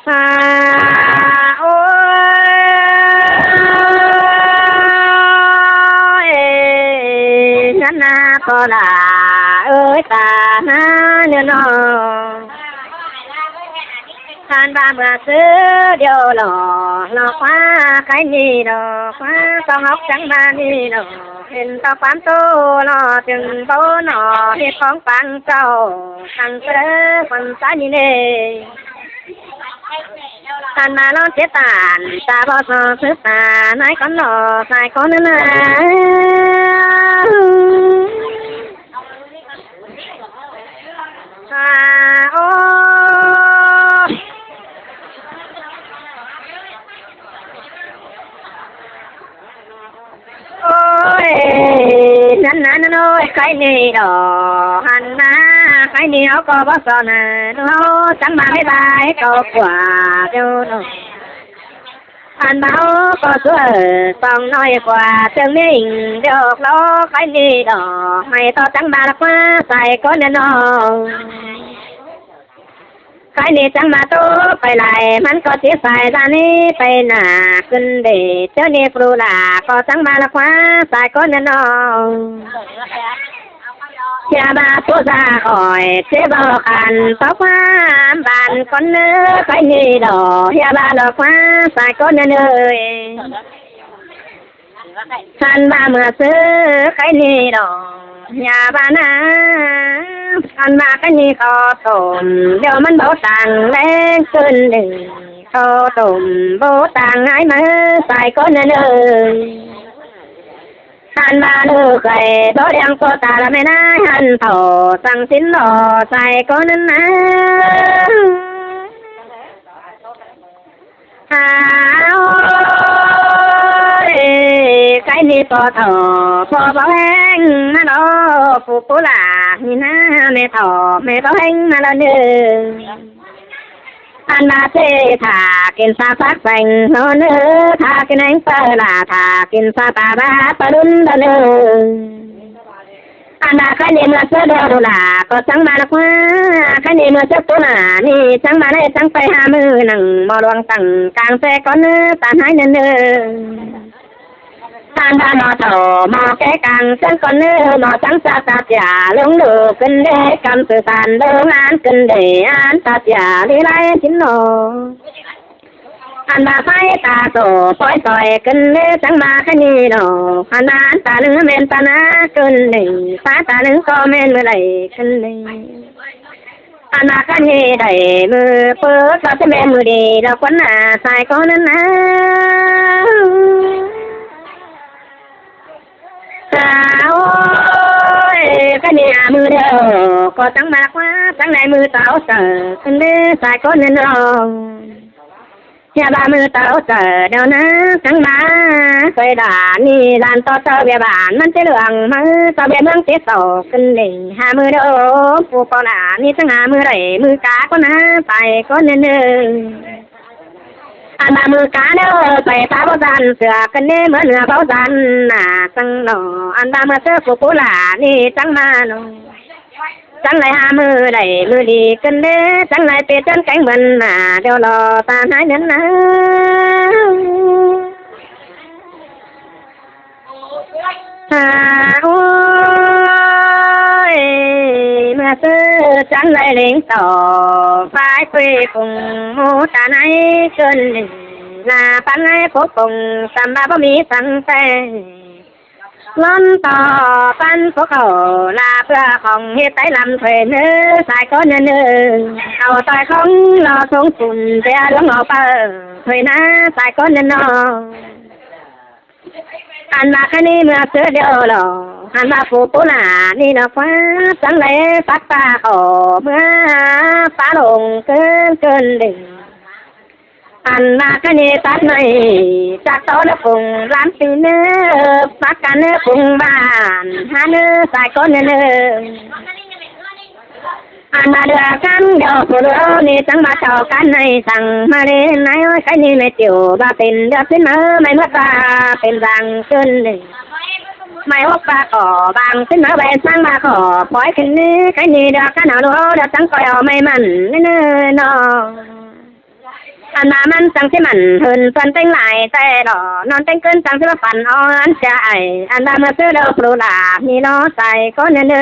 ອາ ໂອ້ຍ ນັ້ນນາພໍ່ຫຼ້າເອີຍ ຕານາເນາະນ້ອງ. ທ່ານວ່າເມື່ອຊື່ດຽວຫຼໍ່ ຫຼໍ່ຄວ້າໄຄນີ້ດອກ ຄວ້າຕ້ອງອອກຈັງມານີ້ດອກ ເຫັນຕໍ່ຄວາມໂຕຫຼໍ່ຈຶ່ງບໍ່ໜໍ່ ເຮັດຂອງປາງເຈົ້າ ຕັ້ງເຕີຄົນສາຍນີ້ເດ້. ທ່ານມາລອງເສຍຕານ ຕາບໍ່ສ່ອງສຶກສາ ນາຍຄົນຫຼໍ່ຊາຍຄົນນັ້ນນາ. ອາ ໂອ້ ໂອ້ຍ ນັ້ນນະ ນັ້ນໂອ້ຍ ໄຄນີ້ດອກ ຫັ້ນນາ ໄຄນີ້ເຮົາກໍບໍ່ສອນໃຫ້ ເຮົາຈັ່ງມາໄດ້ບາຍກໍກວ່າເຈົ້າເນາະ. ອັນເຮົາກໍຊ່ວຍຕ້ອງນ້ອຍກວ່າເຊິ່ງນີ້ດອກ ລອໄຄນີ້ດອກ ໃຫ້ຕໍ່ຈັ່ງມາລະຄວ້າໃສ່ກ່ອນເດີນ້ອງ. ໄຄນີ້ຈັ່ງມາໂຕໄປຫຼາຍ ມັນກໍຊິສາຍລານີ້ໄປໜ້າຂຶ້ນເດ ເຈົ້ານີ້ຜູ້ຫຼ້າກໍຈັ່ງມາລະຄວ້າສາຍກ່ອນເດີນ້ອງ. ຢ່າມາໂພດາຂ້ອຍ ຊິເວົ້າຄັນເວົ້າຄວາມບ້ານກ່ອນເດີ ໄຄນີ້ດອກ ຢ່າມາລະຄວ້າສາຍກ່ອນເດີເອີຍ. ທ່ານວ່າເມື່ອຊື້ໄຄນີ້ດອກ ຢ່າວ່ານາ ທ່ານວ່າໄຄນີ້ເຂົ້າຕົ້ມ ດຽວມັນບໍ່ຕ່າງແລງຂຶ້ນເດີ ເຂົ້າຕົ້ມບໍ່ຕ່າງຫາຍມາສາຍກ່ອນເດີ. ທ່ານວ່າລູກເອີຍ ບໍ່ລ້ຽງໂຕຕາລະແມ່ນາຍ ຫັ້ນເຖົ້າສັ່ງສິນບໍ່ໃສ່ກ່ອນນັ້ນນາ. ຫາ ໂອ້ຍ ໄຄນີ້ພໍ່ເຖົ້າ ພໍ່ເບົາແຮງມາລອ ຜູ້ປູຫຼ້ານີ້ນາ ແມ່ເຖົ້າ ແມ່ເບົາແຮງມາລະເນີ. ອັນວ່າເສຖ້າກິນຊາຜັກແຊງໂນເນີ ຖ້າກິນແຮງເປີລາ ຖ້າກິນຊາຕາບາປະລຸນລະເນີ. ອັນວ່າໄຄນີ້ເມື່ອເສືອດຽວດູລາ ກໍຈັ່ງມາລະຄວ້າ ໄຄນີ້ເມື່ອເສືອໂຕໜ້າ ນີ້ຈັ່ງມາໄດ້ຈັ່ງໄປຫາມື້ໜັງ ໝໍຫຼວງຕັ້ງກາງແຊກ່ອນເນີ ຕານຫາຍເນີ. ທ່ານວ່າໝໍເຖົ້າ ໝໍແກ່ກາງເຊິ່ງກ່ອນເນີ ໝໍສັງສາຕາເສຍ ລົງລູກຂຶ້ນເດ ກຳສື່ສານເດີງານຂຶ້ນເດ ອານຕາເສຍລີໄລສິນໂນ. ອັນວ່າໄຟຕາໂຕປ່ອຍຕ່ອຍຂຶ້ນເດ ຈັ່ງມາຄະນີໂນ. ອັນວ່າອັນຕາໜຶ່ງແມ່ນຕາໜາຂຶ້ນເດ ຕາຕາໜຶ່ງກໍແມ່ນມື້ໄລຂຶ້ນເດ. ອັນວ່າຄັນເຮໄດ້ມື້ເປີດ ກໍຈະແມ່ນມື້ດີດອກ ຄວັນໜ້າຊາຍກໍນັ້ນນາ. ອາ ໂອ້ຍ ຄັນເຮຫາມື້ດຽວ ກໍຈັ່ງມາລັກວ່າ ຈັ່ງໄດ້ມື້ເຕົາເຕີຂຶ້ນເດ້ ຊາຍກໍນັ້ນນ້ອງ. ຢ່າວ່າມື້ເຕົາເຕີດຽວນາ ຈັ່ງມາເຄີຍດ່ານີ້ ຫຼານຕໍ່ເຕີວຽບ້ານ ມັນຈະເລື່ອງມາຕໍ່ວຽເມືອງຕິດຕໍ່ຂຶ້ນເດ້ ຫາມື້ດຽວ ຜູ້ປໍຫຼ້ານີ້ ຈັ່ງຫາມື້ໄດ້ ມື້ກາກໍນາ ຊາຍກໍນັ້ນເດີ. ອັນວ່າມື້ກາເດີ ໄປຕາບໍ່ສັນເສືອກັນເດ້ ເມືອເໜືອບໍ່ສັນໜ້າ ຈັ່ງໜໍ ອັນວ່າເມື່ອເສືອຜູ້ປູຫຼ້ານີ້ ຈັ່ງມາໜໍ ຈັ່ງໄດ້ຫາມື້ໄດ້ມື້ດີກັນເດ້ ຈັ່ງໄດ້ເປດເດີນແກງເໝືອນໜ້າ ດຽວລໍຕານຫາຍເດີນນາ. ຫາ ໂອ້ຍ ເມື່ອເສືອຈັ່ງໄດ້ເລັງຕໍ່ ຝາຍຄຸຍປຸງໝູຕາໃນເກີນໜຶ່ງ ໜ້າປັນໃນໂຄກົງ ສຳບາບໍ່ມີສັງແຕ່ ລ້ອນຕໍ່ປັນພວກເຂົາ ລາເພື່ອຂອງເຮັດໄຕລຳຖ້ວຍເນີ ຊາຍກໍເນີ ເອົາຕ່ອຍຂອງລໍຊົງປຸນ ແຕ່ລວງເອົາເປີຖ້ວຍນາ ຊາຍກໍເນີ. ອັນວ່າຄະນີເມື່ອເສືອດຽວລໍ ອັນວ່າຜູ້ປູຫຼ້ານີ້ນະ ຄວ້າຈັ່ງໄດ້ປັກປາເຂົ້າເມືອ ປາລົງເກີນເກີນເດ້. ອັນວ່າຄະນີຕັດໄມ້ ຈັກໂຕນະປຸງລຳຕີເນີ ປັກກະເນີປຸງບ້ານ ຫາເນີ ຊາຍກໍເນີ. ອັນມາເດືອກັນດອກຜູ້ເຫຼືອນີ້ ຈັ່ງມາເຈົ້າກັນໃຫ້ສັ່ງມາເລນາຍ ໂອ້ຍ ໃຄນີ້ແມ່ຕິວວ່າເປັນເດືອເປັນເມີ ໄມ້ເມືອຕາເປັນສັງຂຶ້ນເດ້. ໄມ້ຫົກປາກໍບາງ ເປັນມາໄວ້ສ້າງມາກໍປ່ອຍຂຶ້ນນີ້ ໃຄນີ້ດອກຂະໜາວໂລດ ດອກຈັ່ງກໍເອົາໄມ້ມັນເນີໆເນາະ. ອັນວ່າມັນຈັ່ງຊິໝັ້ນ ເຫີນເພິ່ນເຕັງຫຼາຍແຕ່ດອກ ນອນເຕັງເກີນຈັ່ງຊິມາຝັນອ່ອນຈະໄອ ອັນວ່າເມື່ອຊື້ດອກປູລາ ມີລໍໃສ່ກໍເນີໆ.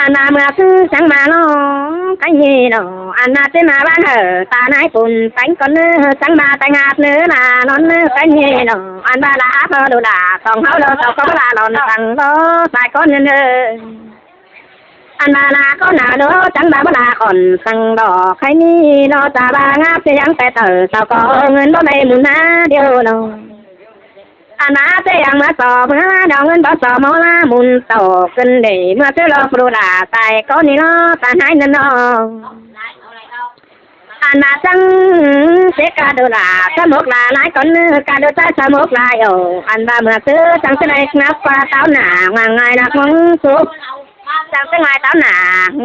ອັນວ່າເມື່ອຊື້ຈັ່ງມາລອງໄກເນາະ ອັນວ່າຊິມາບ້ານເຫີຕານາຍປຸນແປງກ່ອນເນີ ຈັ່ງມາແຕ່ງຫາບເນີລານອນເນີໄກເນາະ ອັນວ່າລາພໍ່ດູລາ ສອງເຮົາລາສອງກໍລາລອນສັງລອສາຍກ່ອນເນີ ອັນວ່າລາກໍນາໂລ ຈັ່ງວ່າບໍ່ລາອ່ອນສັງດອກໄຄນີ້ລອຈາວ່າງາບສຽງແຕ່ເຕີເຈົ້າກໍເງິນບໍ່ໄດ້ໝູນນາດຽວເນາະ. ອັນນາເສຍງເມື່ອສອບເມື່ອດອກເງິນບໍ່ສອບມອລາໝູນໂຕຂຶ້ນເດ ເມື່ອເສຍລອບຣູລາໃສ່ກໍນີ້ລອຕານາຍນັ້ນເນາະ. ອັນນາຈັ່ງເສຍກາດູລາສະໝົກລາຫຼາຍກ່ອນເນີ ກາດູໃສ່ສະໝົກລາຍໂອ ອັນວ່າເມື່ອເສຍຈັ່ງສະໄດນັບກວ່າເຕົ້າໜ້າງາງງ່າຍນັກມອງສຸກ ຈັ່ງສະຫງາຍຕາໜ້າ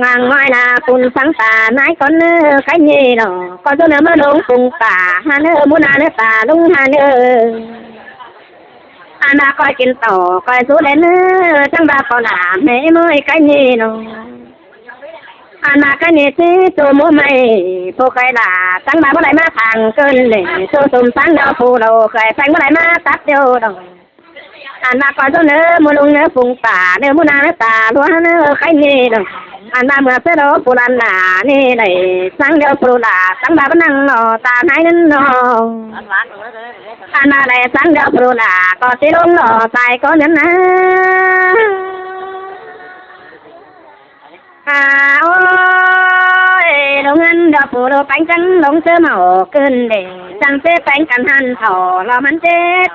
ງາງງອຍໜ້າ ປຸນສັງຕານາຍກ່ອນເນີໄຄເນເນາະ ກ່ອນສຸເນີມາລົງປຸງຕາຫາເນີ ໝູນາເນີຕາລົງຫາເນີ ອັນວ່າກອຍກິນຕໍ່ກອຍສຸເດເນີ ຈັ່ງວ່າຂໍຫຼາມໃຫ້ເມີຍໄຄເນເນາະ ອັນວ່າໄຄເນຊິຊູໝູໄມ້ຜູ້ໄຄຫຼາ ຈັ່ງວ່າບໍ່ໄດ້ມາທາງເກີນເດ ຊູສົມສັງດອກຜູ້ໂລເຄີຍແພງບໍ່ໄດ້ມາຕັດດຽວດອກ. ອັນວ່າກ່ອນໂຕເນີ ໝູລຸງເນີ ຟຸງປ່າເນີ ໝູນາເນີ ຕາຫຼວງເນີ ໄຄເນເນາະ ອັນວ່າເມື່ອເສໂລ ປູລານລານີ້ໄດ້ສັງດຽວ ປູລາສັງບາບນັງເນາະ ຕານາຍນັ້ນເນາະ ອັນວ່າໄດ້ສັງດຽວ ປູລາກໍຊິລົງເນາະ ສາຍກໍນັ້ນນະ. ອາ ໂອ້ຍ ໂລເງິນດອກຜູ້ໂລແປງຈັນລົງເສີມເອົາຂຶ້ນເດ ຈັ່ງເສແປງກັນຫັ້ນເຖົ້າລອມັນເຈ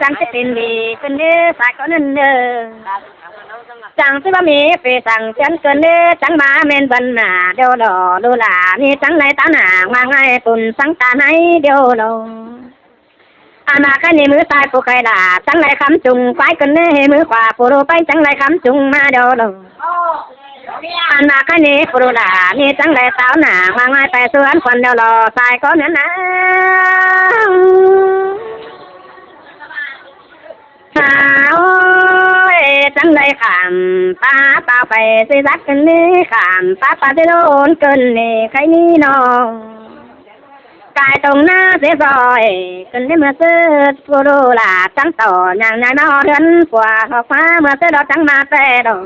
ຈັ່ງເສເປັນດີຂຶ້ນເດ ສາຍກໍນັ້ນເດີ ຈັ່ງເສບໍ່ມີປີສັງເຊືອນເກີນເດ ຈັ່ງມາແມ່ນບັນນາດຽວດອກ ລູລານີ້ຈັ່ງໄດ້ຕາໜ້າມາງ່າຍປຸນສັງຕາໃນດຽວດອກ. ອັນວ່າໄຄເນມືຊ້າຍຜູ້ໄຄຫຼາ ຈັ່ງໄດ້ຄຳຈຸງໄປກັນເນ ໃຫ້ມືຂວາຜູ້ໂລໄປ ຈັ່ງໄດ້ຄຳຈຸງມາດຽວດອກ ອັນວ່າໄຄເນຜູ້ໂລຫຼານີ້ ຈັ່ງໄດ້ຕາວໜ້າມາງ່າຍໄປສວນຄວັນດຽວດອກ ສາຍກໍນັ້ນນະ ຫາ ໂອ້ຍ ຈັ່ງໄດ້ຂ້າມປ່າປ່າໄປຊິສັກກັນເນ ຂ້າມປ່າປ່າຊິໂດນເກີນເນ ໄຄເນເນາະ. ກາຍຕົງໜ້າເສຊອຍ ຂຶ້ນໄດ້ເມື່ອເສີດຜູ້ໂລລາດ ຈັ່ງຕໍ່ຍ່າງຍ່າຍມາຮອດເຮືອນຜົວ ຮອກຟ້າເມື່ອເສີດດອກ ຈັ່ງມາແຕ່ດອກ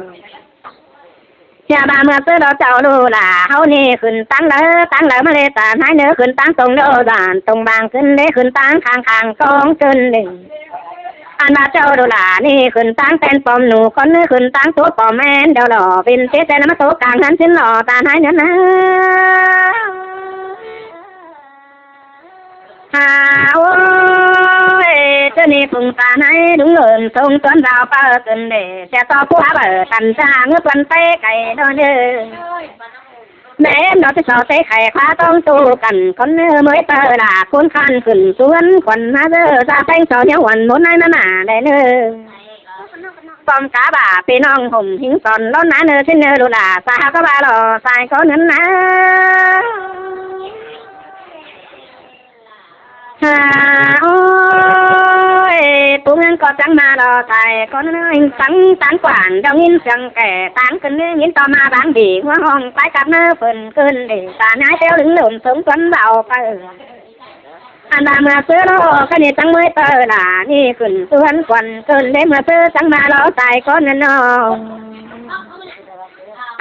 ຢ່າວ່າເມື່ອເສີດດອກ ເຈົ້າໂລລາ ເຮົານີ້ຂຶ້ນຕາງເລີ ຕາງເລີມາເລຕານາຍເນີ ຂຶ້ນຕາງຕົງໂລດານຕົງບາງ ຂຶ້ນເດ ຂຶ້ນຕາງຂ້າງໆກອງເກີນເດ ອັນວ່າເຈົ້າໂລລານີ້ ຂຶ້ນຕາງແຕ່ນປ້ອມໜູ ກ່ອນເນີ ຂຶ້ນຕາງຕົວປ້ອມແມ່ນດຽວດອກ ເປັນເຕແຕ່ນະມາຕົກກາງຫັ້ນຊິນຫຼໍ່ຕານາຍເນີນາ. ຫາ ໂອ້ຍ ເທື່ອນີ້ພຸງຕາໃນລຸງເລີນ ສົ່ງຕົນດາວເປີເກີນເດ ເສຍຕໍ່ຜູ້ຫາເບີຕັນຈາເງືອບກັນໄປໄກດອນເດີ ແມ່ນດອກທີ່ເຂົາເຕະໄຂ່ຄວ້າຕ້ອງຕູ້ກັນ ຄົນເນີເມີຍເປີລາ ຄູນຄານຂຶ້ນສວນຂວັນມາເດີ ຈາແປງສອນຍາວຫວັນໝົດນາຍມາມາໄດ້ເນີ ປ້ອມກາບາພີ່ນ້ອງຫົ່ມຫິງສອນລ້ອນນາເນີ ຊິເນີລູລາ ສາຫາກະບາລໍສາຍກໍເນີນນາ. ຫາ ໂອ້ຍ ປູເມືອງກໍຈັ່ງມາລໍສາຍກໍເນີນ ຟັງຕາງກວ້າງ ດອງຍິນສຽງແກ່ຕາງຂຶ້ນເນີ ຍິນຕໍ່ມາບາງບີ ຫົວຫ້ອງໄປກັບເນີເພິ່ນຂຶ້ນເດ ຕານາຍແຕ້ວລຶງໂດນສົງຕົນເບົາໄປ ອັນວ່າເມື່ອເສືອລໍຄະເນຈັ່ງເມີຍເປີລາ ນີ້ຂຶ້ນສວນກວນເກີນເດ ເມື່ອເສືອຈັ່ງມາລໍສາຍກໍເນີນນອ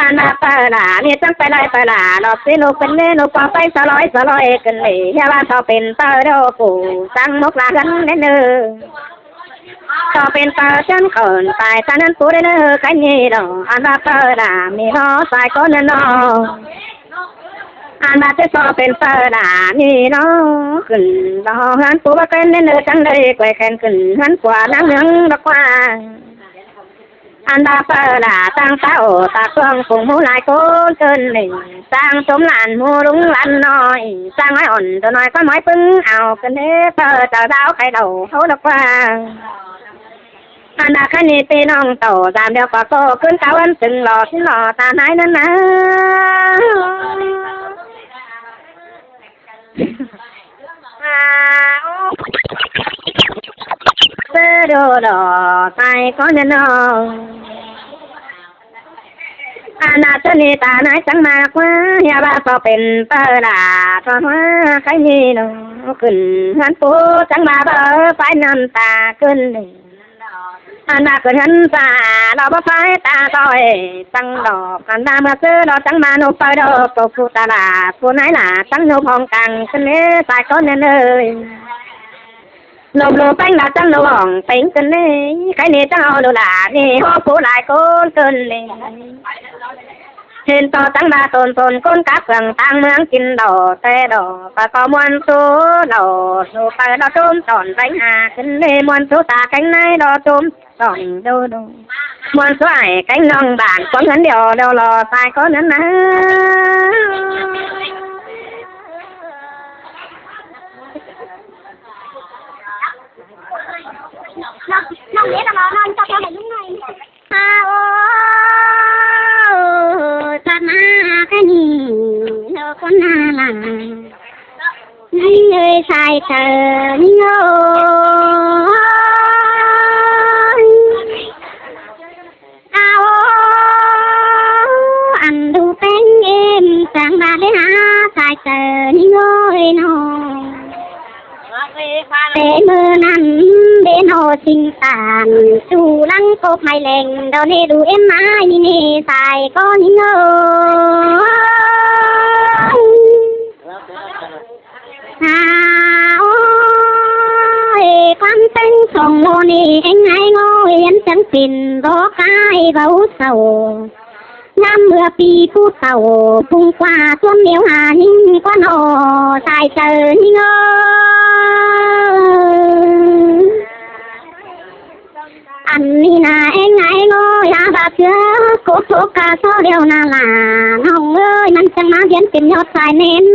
ອັນວ່າເປີລານີ້ຈັ່ງໄປໄລ່ເປີລາ ລອບຊິລູກເປັນເນ ລູກກໍໄປສະລອຍສະລອຍກັນເດ ຢ່າວ່າເຂົາເປັນເປີໂດປູ ສັ່ງໝົກລາເຮືອນເນ ເຂົາເປັນເປີເຊີນເຂົນຕາຍ ສານັ້ນປູເດເນີ ໃຄເນດອ ອັນວ່າເປີລາມີລໍສາຍກໍເນີນນອ ອັນວ່າຊິຂໍເປັນເປີລານີ້ເນາະ ຂຶ້ນດອກເຮືອນປູວ່າແກ່ນເດີ ຈັ່ງໄດ້ກວຍແຂນຂຶ້ນເຮືອນກວ່ານາງເມືອງດອກກວ້າງ ອັນວ່າເປີລາຕ່າງຕາໂອຕາກວ້າງ ຝູງໝູຫຼາຍໂກນເກີນໜຶ່ງ ສ້າງສົມຫຼານໝູລຸງຫຼານນ້ອຍ ສ້າງໄວ້ອ່ອນຕົວນ້ອຍກໍໝອຍປຶງເອົາຂຶ້ນເດ ເປີເຈົ້າດາວໄຂ່ເດົາເຮົາດອກກວ້າງ ອັນວ່າຄັນນີ້ພີ່ນ້ອງໂຕ ສາມດຽວກໍໂຕ ຂຶ້ນເກົ້າອັນຈຶ່ງຫຼໍ່ຊິຫຼໍ່ຕານາຍນັ້ນນາ ອາ ໂອ້ ເປີ ໂດດອກໄປກ່ອນເດີນ້ອງ ອານາເທີເນຕານາຍຈັ່ງມາກວ່າ ຢ່າວ່າກໍເປັນເປີລາ ກໍວ່າໃຄນີ້ນ້ອງ ຂຶ້ນເຮືອນປູຈັ່ງວ່າເບີ ໄຟນ້ຳຕາຂຶ້ນເດ ອັນວ່າຂຶ້ນເຮືອນຕາ ລາວບໍ່ໄຟຕາຕ້ອຍຈັ່ງດອກ ອັນວ່າເມື່ອຊື້ດອກຈັ່ງມານົບເປີດອກ ຕົກສູ່ຕະຫຼາດ ຜູ້ນາຍຫຼາຈັ່ງນົບຫ້ອງກັງຂຶ້ນເດ ສາຍກ້ອນເນີນເອີຍ. ລົມໂລແປ້ງລາວຈັ່ງໂລອງເປັງເກີນເນ ໃຄເນຈັ່ງເອົາໂລລາເນ ໂອ ຜູ້ຫຼາຍຄົນເກີນເນ ເຫັນຕໍ່ຕັ້ງບາໂຕນໂຕນ ຄົນກາເຟືອງຕ່າງເມືອງກິນດອກແຕ່ດອກ ກະກໍມ່ວນໂຊເນ ໂຊໄປເນ ໂຕມຕອນແປງຫາຂຶ້ນເນ ມ່ວນໂຊຕາແກງໃນເນ ໂຕມຕອນໂດໂດ ມ່ວນໂຊອ້າຍແກງນ້ອງບ້ານ ຄວາມເງິນດຽວດຽວລໍສາຍກໍນັ້ນນະ. ນ້ອງ ນ້ອງເດລະ ນ້ອງເຈົ້າແຖວໃດລຸງໜ້ອຍ ອາໂອ ສາມາກະນີໂນຄົນໜ້າຫຼັງ ນີ້ເອີຍສາຍເຕີນີ້ໂອ. ອາໂອ ອັນດູແປ້ງເອັມ ຈັ່ງບາດໄດ້ຫາສາຍເຕີນີ້ໂອຍນ້ອງ ແຕ່ມື້ນັ້ນເດໂນຊິງຕານ ສູ່ຫຼັງກົບໄມ້ແລງ ດອເນດູເອັມມາຍນີ້ເນ ສາຍກໍນີ້ໂອ. ອາໂອຍ ຄວາມແຕ່ງສອງໂລນີ້ ເອັງໃຫ້ງໍ ຍັນຈັ່ງເປັນບໍ່ກາຍເບົາເຊົາ ຍາມເມື່ອປີຜູ້ເຖົ້າ ປຸງກວ່າສ່ວນແນວຫາຍິງກວ່າໜໍ ສາຍເຕີຍິງເອີຍ. ອັນນີ້ນາເອັງໄງໂງຍ ອາບາດເຊືອ ໂກໂຕກາຊໍດຽວນາລາ ນ້ອງເອີຍ ມັນຈັ່ງມາວຽນເປັນຍອດສາຍແມ່ນ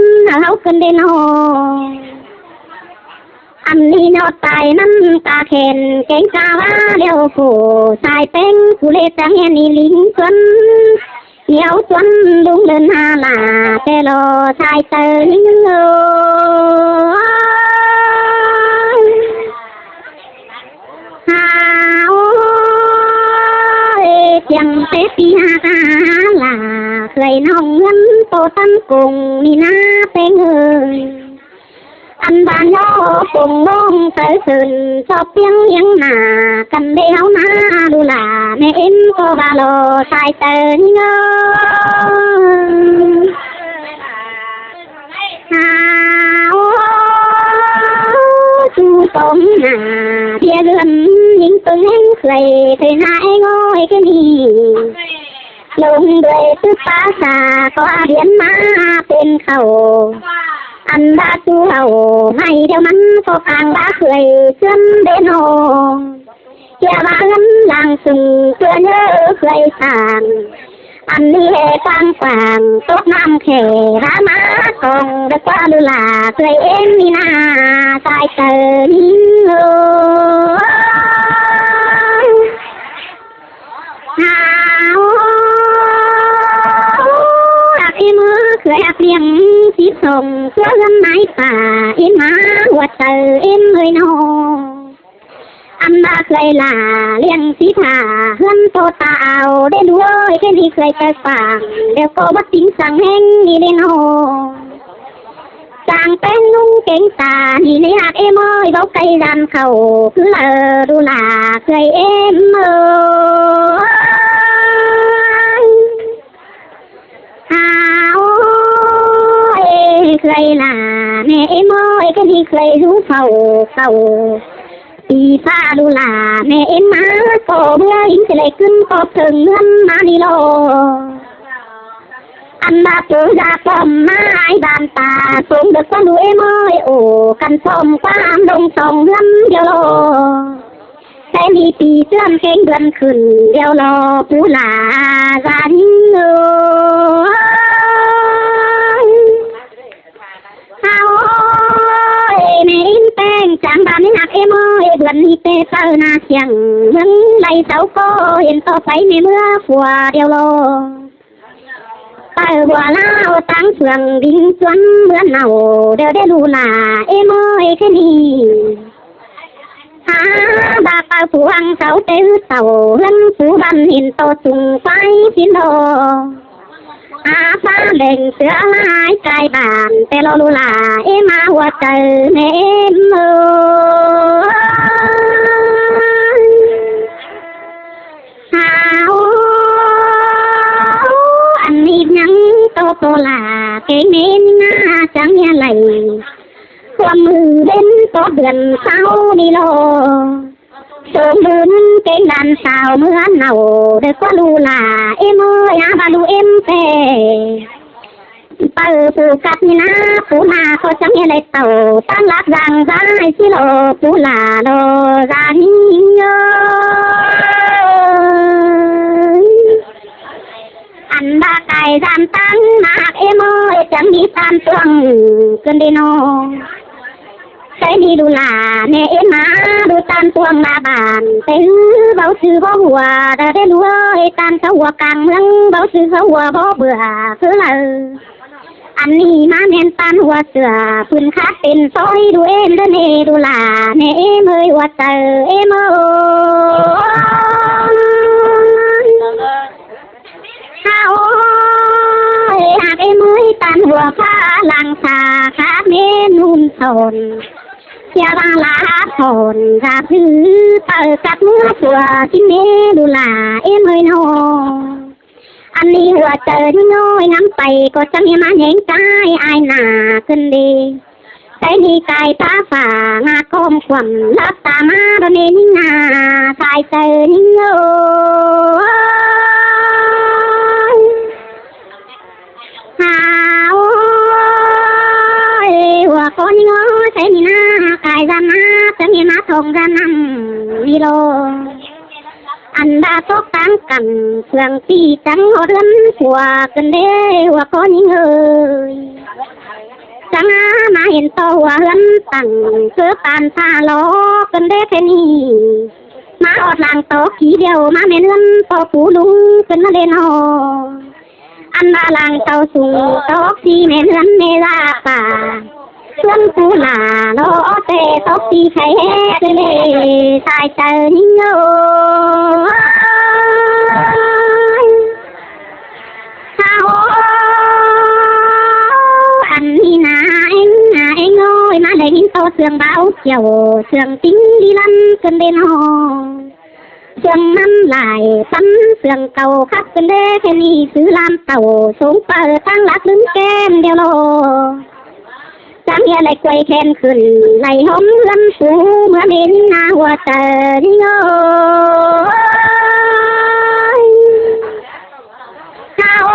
ເຮົາເກີນເດນ້ອງ ອັນນີ້ຍອດຕາຍມັນກາແຂນ ແກງກາວາດຽວໂກ ສາຍແປ້ງ ກູເລຈັ່ງແຮນອີ່ລິງເພິ່ນ ດຽວຊວນລຸງເດີນຫາຫຼ້າ ແຕ່ລໍສາຍເຕີນເອີຍ ຫາໂອຍ ພຽງແຕ່ປີຫ້າກາຫຼ້າ ເອື້ອຍນ້ອງເງິນໂຕຕັນກົງນີ້ນາແປ້ງເອີຍ. ອັນບ້ານຍໍປົງໂມງເຕີເສີນ ຊອບປຽງລຽງໜ້າກັນເດເຮົານາລູກຫຼ້າ ແມ່ເອັມກໍວ່າລໍສາຍເຕີນເອີຍ ຫາໂອຍ ສູ່ຕົງໜ້າເດເຮືອນ ຍິງເປິງແຮງເອື້ອຍ ເຄີຍໜ້າແອງໂອຍກະນີ້ ລົງດ້ວຍຕຶກປາສາ ກໍອາດຽນມາເປັນເຂົ້າ ອັນວ່າສູ່ເອົາໄມ້ດຽວມັນກໍກາງວ່າເຄີຍເຊື່ອມເດນ້ອງ ເສຍວ່າເຮືອນຫຼັງສູງເພື່ອເຍີເຄີຍສ້າງ ອັນນີ້ແລກວ້າງຂວາງ ຕົກນ້ຳແຂວ່າມາກອງ ເດີກວ່າລູກຫຼ້າເຄີຍເອັນນີ້ນາ ສາຍເຕີນເອີຍ ຫາໂອ ຮັກອີ່ເມີເຄີຍຮັກລ້ຽງສິບສອງ ເພື່ອເຮືອນໄມ້ປ່າ ເອັນມາຫົວໃຈເອັນເອີຍນ້ອງ ອັນວ່າເຄີຍຫຼ້າລ້ຽງສິບຫ້າ ເຮືອນໂຕຕາອາວ ເດລູກເອີຍ ເຄນີ້ເຄີຍແຕ່ຝາງ ແລ້ວກໍບໍ່ຕິງສັງແຮງນີ້ເດນ້ອງ ສ້າງແປ້ງນຸ່ງເກງຕາ ນີ້ໃນຮັກເອເມີຍ ເວົ້າໄກດານເຂົ້າ ຄືລະດູລາເຄີຍເອເມີຍ ຫາໂອຍ ເຄີຍລາ ແມ່ເອເມີຍ ກະນີ້ເຄີຍຢູ່ເຝົ້າເຝົ້າ ປີຟ້າລູກຫຼ້າ ແມ່ເອັມມາກໍເມື່ອ ອິງຈະໄດ້ຂຶ້ນຂອບເທິງເຮືອນມານີ້ລໍ ອັນວ່າເປີຢາປ້ອມມາອາຍບ້ານຕາ ສົງເດີກວ່າລູກເອເມີຍໂອ ກັນປ້ອມຄວາມດົງສອງເຮືອນດຽວລໍ ແຕ່ມີປີເຈື່ອນເຄງເດືອນຂຶ້ນ ດຽວລໍປູຫຼ້າສານເອີຍ ຫາໂອຍ ແມ່ອິນແປ້ງຈາງບ້ານນີ້ຮັກເອເມີຍ ເດືອນນີ້ແຕ່ເຊົ້າໜ້າສຽງ ເມືອງໄລເຊົາກໍເຫັນຕໍ່ໄປ ແມ່ເມືອຂົວດຽວລໍ ໄປຫົວລາວຕັ້ງເຟືອງ ດິນສວນເມືອງເນົ່າ ດຽວເດລູກຫຼ້າເອເມີຍ ເຄນີ້ ຫາບາປາພວງເຊົາແຕ່ເຊົ້າ ເຮືອນຜູ້ບ້ານເຫັນຕໍ່ສູງໄຟສິນດອກ ອາຟ້າແດງເສືອລາຍກາຍບ້ານ ແຕ່ລໍລູຫຼ້າເອມາຫົວໃຈແມ່ເອັມເອີຍ. ຫາໂອ ອັນນີ້ຫຍັງໂຕໂຕລາ ເກງເມນງາຈັງເມຍໄຫຼ ຄວາມມືເວັນໂຕເດືອນເຊົານີ້ລໍ ໂຕມືນເກງດານສາວເມືອເນົ່າ ເດີກວ່າລູຫຼ້າເອເມີຍ ຫາວ່າລູເອັມແປ ເປີຜູ້ກັດນີ້ນາ ປູນາກໍຈະມີໄດ້ເຕົ້າ ຕັ້ງຫຼັກຢ່າງໄດ້ຊິລໍ ປູຫຼ້າລໍ ລານີ້ເອີຍ. ອັນວ່າກາຍສາມຕັ້ງມາຮັກເອເມີຍ ຈັ່ງມີຕານຕວງເກີນເດນໍ ໃສ່ດີດູລາແມ່ເອມາ ດູຕານຕວງລາບານ ແຕ່ເວົ້າຊື່ບໍ່ຫົວ ດາເດລູເອີຍ ຕານເຂົາຫົວກາງເມືອງ ເວົ້າຊື່ເຂົາຫົວບໍ່ເບື່ອຄືເລີຍ. ອັນນີ້ມາແມ່ນຕານຫົວເສືອ ປືນຂາດເປັນຊອຍ ດູເອັມເດີເນ ດູລາແມ່ເອເມີຍ ຫົວໃຈເອເມີຍ. ຫາໂອຍ ຫາກເອເມີຍ ຕານຫົວຟ້າຫຼັງສາຂາເມນຸນສອນ ເສຍບາງລາສອນ ຈາກຄືເປີກັບເມືອຕົວ ຊິເມດູລາເອເມີຍນ້ອງ. ອັນນີ້ຫົວໃຈນ້ອຍງາມໄປ ກໍຈະມີມາແຍງກາຍອາຍໜ້າຂຶ້ນເດ ໃສ່ນີ້ກາຍຕາຟ້າງາກອມຄວາມ ຫຼັບຕາມາໂດເນຍິງນາ ສາຍໃຈຍິງເອີຍ. ຫາໂອຍ ຫົວຄົນງໍໃສ່ນີ້ນາ ກາຍຈະມາ ຈະມີມາທ່ອງຈະນຳນີ້ໂລ ອັນດາຕົກຕ່າງກັນ ເຟືອງຕີຈັງເຮືອນຜົວກັນເດ້ ຫົວຄົນຍິງເອີຍ. ຈັ່ງມາເຫັນຕໍ່ຫົວເຮືອນຕັ້ງ ເກີດປານຟ້າຫຼອກກັນເດ້ແຄ່ນີ້ ມາຮອດຫຼັງຕອກທີດຽວ ມາແມ່ນເຮືອນພໍ່ປູລຸງຂຶ້ນມາເດ້ນໍ. ອັນວ່າຫຼັງເຕົາສູງຕອກທີ່ແມ່ນເຮືອນແມ່ລາປ່າ ເຮືອນປູຫຼາລໍແຕ່ຕອກທີ່ໄຂ່ແຮກເລີຍ ສາຍໃຈຍິງເອີຍ. ຫາໂອ ອັນນີ້ນາເອັງ ນາເອັງເອີຍ ມາໄດ້ຍິນຕໍ່ສຽງບ່າວກ່ຽວ ສຽງຕິງດີລັນເກີນເດນໍ. ເຊື່ອງນຳຫຼາຍ ປັນເຊື່ອງເກົ່າຄັກເປັນເດ ແຄ່ນີ້ຊື່ລາມເຕົ້າ ສົງເປີດຕັ້ງຫຼັກລືມແກ້ມດຽວລໍ ຈາກເມຍໄຫຼກວຍແຂນຂຶ້ນ ໄຫຼຫອມເຮືອນປູ ເມື່ອເມນນາຫົວໃຈນີ້ເອີຍ. ຫາໂອ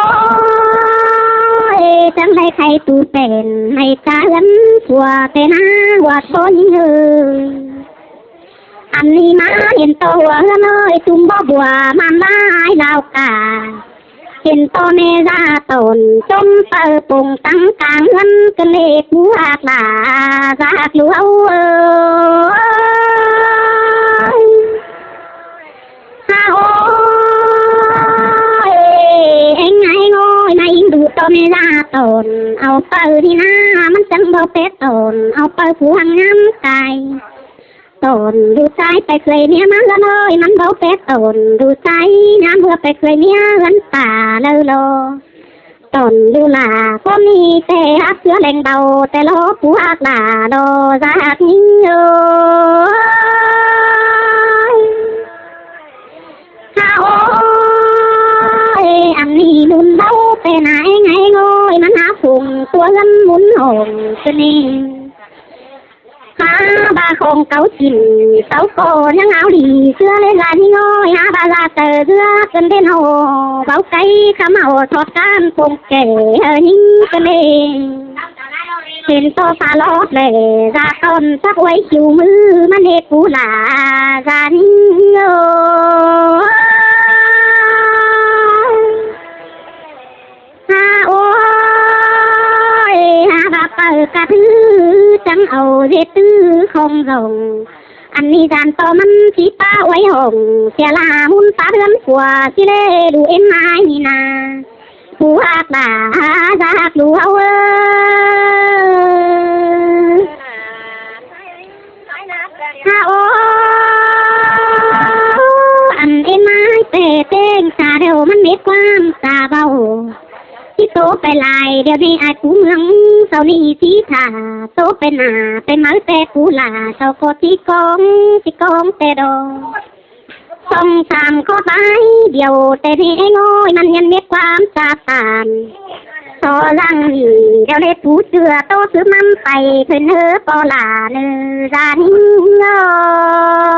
ຍ ຈັ່ງໄດ້ໄຂ່ຕູເປັນ ໃຫ້ຕາເຮືອນຜົວແຕ່ນາຫົວໂຕຍິງເອີຍ. ອັນນີ້ມາເຫັນໂຕເຮືອນເອີຍ ຕຸ້ມບໍ່ບົວມານລາຍລາວກາ ເຫັນໂຕແມ່ລາຕົນ ຈົ່ມເປີປົງຕັ້ງກາງເຮືອນກັນເລກຜູ້ຮັກຫຼາ ສາກລູກເອີຍ. ຫາໂອຍ ເອັງໄງໂງຍ ມາອີງດູໂຕແມ່ລາຕົນ ເອົາເປີນີ້ນາ ມັນຈັ່ງບໍ່ເປັນຕົນ ເອົາເປີຜູ້ຫາງງາມກາຍ ຕົນລູກຊາຍໄປເຄີຍເມຍມາລະເລີຍ ມັນບໍ່ແປດຕົນ ດູໃສຍາມເມື່ອໄປເຄີຍເມຍເຮືອນປ່າເລີລອ ຕົນດູຫຼາກໍມີແຕ່ຮັກເສືອແຫຼງເບົາ ແຕ່ລໍຜູ້ຮັກຫຼາລໍສາກຍິງເອີຍ. ຫາໂອຍ ອັນນີ້ບຸນເບົາແຕ່ນາຍໄງໂງຍ ມັນຫາຝູງຕົວເຮືອນໝຸນຫ້ອງສະເໜ່ ຫາບາຂອງເກົ່າກິນ ເຕົາກໍຍັງເອົາດີ ເສືອເລລາຍນ້ອຍ ຫາບາລາເຕີເຮືອເກີນເດນໂອ ເວົ້າໄກຄຳເອົາທອດການປົງແກ່ເຮີຍິງກັນເອງ ເຫັນຕໍ່ຟ້າລອດແລ ລາຕອນສັກໄວ້ຄິວມື ມະເນກູລາ ລານິງໂອ. ຫາໂອຍ ຫາວ່າເປີກະຖື ຈັ່ງເອົາເວດຕື້ຂອງດອງ ອັນນີ້ຈານຕໍ່ມັນຊິປາໄວ້ຫ້ອງ ເສຍລາມຸນຕາເດືອນກວ່າ ຊິເລດູເອັມມາຍນີ້ນາ ຜູ້ຮັກດາ ຫາຈາກລູກເຮົາເອີຍ. ຫາໂອ ເຮັດຄວາມຕາເວົ້າ ຊິໂຕໄປຫຼາຍ ດຽວນີ້ອ້າຍຜູ້ເມືອງ ເຊົານີ້ຊິຖ້າໂຕໄປໜ້າ ໄປເມົາແຕ່ກູຫຼ້າ ເຈົ້າກໍຊິກອງ ຊິກອງແຕ່ດອກ ສອງສາມຂໍ້ບາຍດຽວ ແຕ່ນີ້ອ້າຍນ້ອຍ ມັນຍັງມີຄວາມສາຕານ ຕໍ່ຫຼັງດຽວນີ້ຜູ້ເຊື່ອໂຕຊື່ມັນໄປ ເພິ່ນເຮີປໍຫຼ້າເນີລານິງເອີ.